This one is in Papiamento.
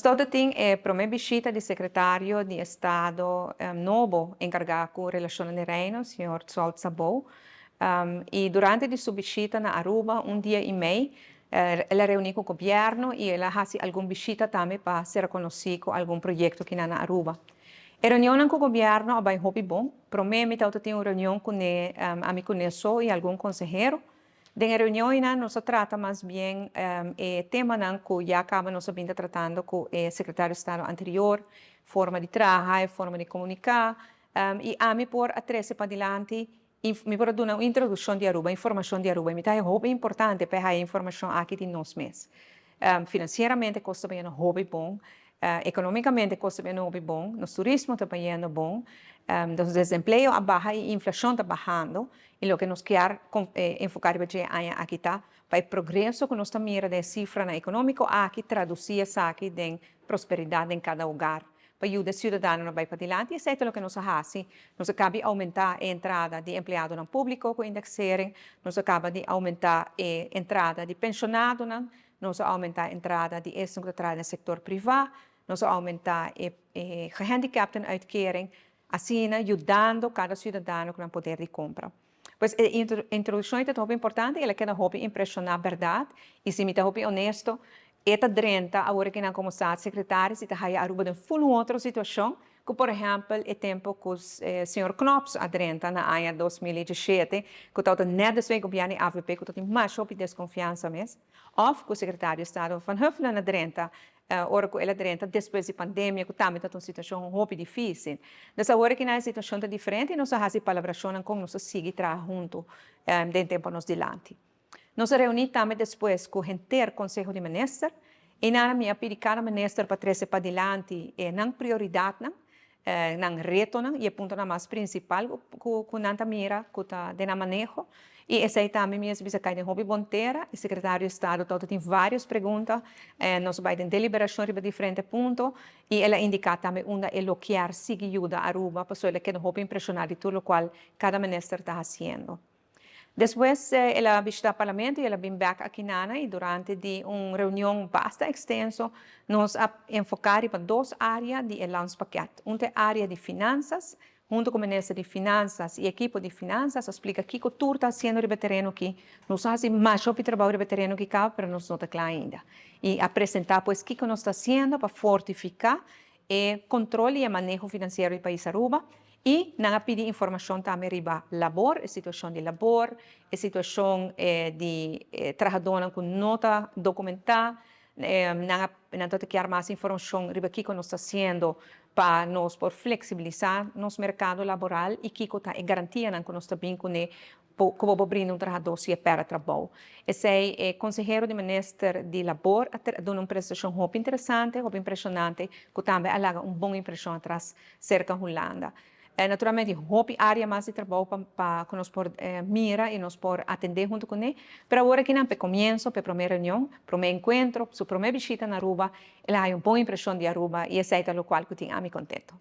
Nos tin e prome bishita di secretario di Estado nobo encarga cu Relacion di Reino, señor Zsolt Szabó. Y durante di su bishita na Aruba, un dia y mei, el a reuni cu gobierno y el a haci algun bishita tambe pa ser conoci cu algun proyecto aki na Aruba. E reunion cu gobierno a bay hopi bon. Prome mi tin un reunion cu ami cune so y algun consehero. Den reunion nos a trata mas bien e temanan cu ya caba nos a bin tratando cu e secretario di Estado anterior, forma di traha, forma di comunica, y ami por a trece padilanti, mi por duna un introduccion di Aruba, informacion di Aruba. Mi ta hopi importante pa e informacion aki di nos mes. Financieramente cos ta bayendo hopi bon, economicamente cos ta bayendo hopi bon, nos turismo ta bayendo bon, nos desempleo a baha y inflacion ta bahando, y loke nos kier enfoca aki ta pa e progreso cu nos ta mira di cifra economico aki traduci esaki den prosperidad den cada hogar pa yuda e ciudadano bay padilanti. Esey ta loke nos a haci. Nos a caba di aumenta e entrada di empleado publico cu indexering, nos a caba di aumenta e entrada di pensionado, nos a aumenta e entrada di esnan cu den sector priva, nos a aumenta e gehandicapten uitkering, asina yudando cada ciudadano cu poder di compra. Pues e introduccion ta hopi importante, el a keda hopi impresiona, berdad, y si mi ta hopi honesto, e ta drenta awor cu como staatssecretaris ta haya Aruba den full otro situacion, cu por ehempel e tempo cu señor Knops a drenta na aña 2017, cu tabata net despues gobierno AVP, cu tin mas hopi desconfiansa mes, of cu secretario di Estado Van Huffelen a drenta, ora cu el a drenta despues di pandemia, cu tambe ta un situacion hopi dificil. Dus awor cu e situacion ta diferente, nos a haci palabracion cu nos sigui traha hunto den tempo nos dilanti. Nos a reuni tambe despues cu henter Conseho di Minister y nan mi a pidi cada minister pa trece padilanti nan prioridad nan, nan reto nan y e punto nan mas principal cu nan ta mira cu ta den nan maneho. Y esey tambe mi a bisa cay den hopi bon tera. E secretario di Estado tin varios pregunta, nos a bay den deliberacion riba diferente punto y el a indica tambe unda e lo kier sigui yuda Aruba, pasobra el a keda hopi impresiona di tur locual cada minister ta haciendo. Despues el a bishita parlamento y el a bin back aki nan y durante di un reunion basta extenso nos a enfoca riba dos area di e landspakket. Un ta area di finanzas, hunto cu minister di Finanzas y ekipo di Finanzas, a splica kico tur ta haciendo riba tereno aki. Nos a haci mas hopi trabou riba tereno aki caba, pero nos no ta cla ainda. Y a presenta pues kico nos ta haciendo pa fortifica e control y e maneho financiero di pais Aruba. Y nan a pidi informacion tambe riba labor, e situacion di labor, e situacion di trahadornan cu no ta documenta, nan ta kier mas informacion riba kico nos ta haciendo pa nos por flexibilisa nos mercado laboral y kico ta e garantianan cu nos ta bin cune como por brinda un trahador si e perde trabou. Esey e consehero di minister di Labor a duna un presentacion hopi interesante, hopi impresionante, cu tambe a laga un bon impresion atras cerca Hulanda. Naturalmente, hopi area mas di trabou pa cu nos por mira y nos por atende hunto cune, pero awor aki nan pa comienso, pa prome reunion, prome encuentro, su prome bishita na Aruba, el a haya un bon impresion di Aruba y esey ta locual cu tin ami contento.